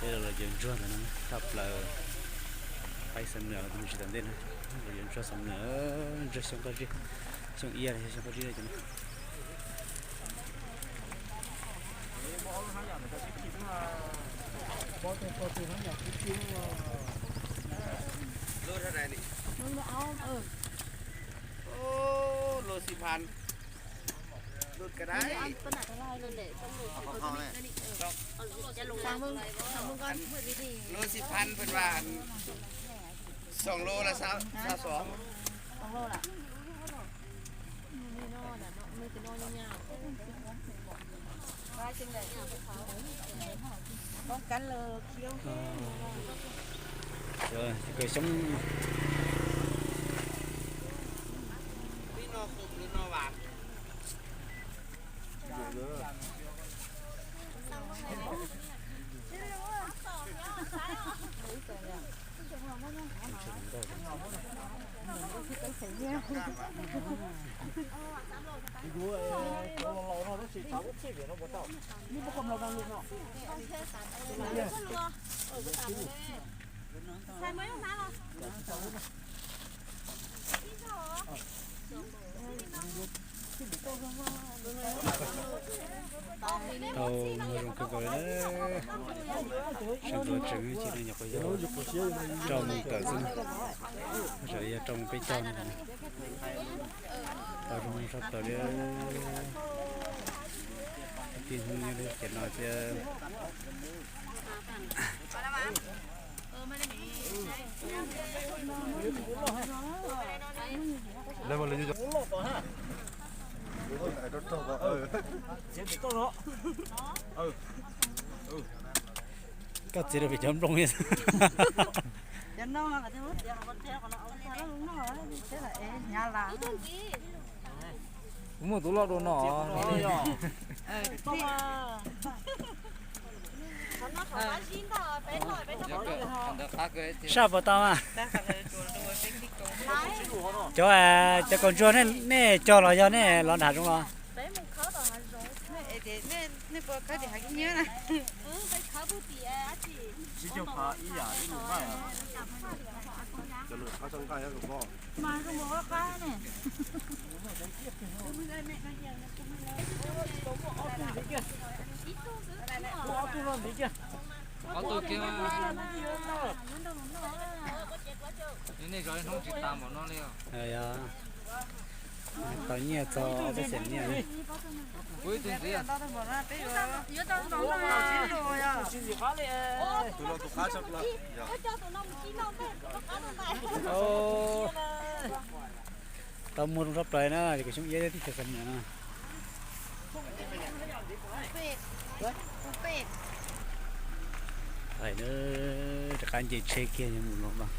Peb los yuav ntsuag ntawm no, thaj plaws peb Xam Nuas mus tsis tom ntej no, los yuav ntsuag Xam Nuas, ntsuag xyoo qab zib, xyoo ib los yog xyoo qab zib cov no. Lub xib phab pen vas, xoom lub la xab xoom. Kawg xyoob. Tau muag zoo kawg nkaus li na. Sawv ntxuav tsees ces nyuam qhuav yog rau mus tawm xwb, yog rau mus peb caug no. Tau zoo sab plaws li. Tij hnub nyob li ces no thiab. Koj txiv rau pem cov nplooj. Kuv muaj tus loj dua no. Saj puas tau mas? Cov, cov kaus ntsuag nej cog los yog nej los nram zoov los? Ob tug kiag. Nej zov ib hnub tsis tas npaum no li os. Tau nyiaj txog ob peb xees nyiaj. Kuv ib tug ntxiv. Tau muag zoo sab plaws na, kuv xyoob iab tib chaws Xam Nuas no. Hais na, rov qab nce tsheb kiag mus no mas.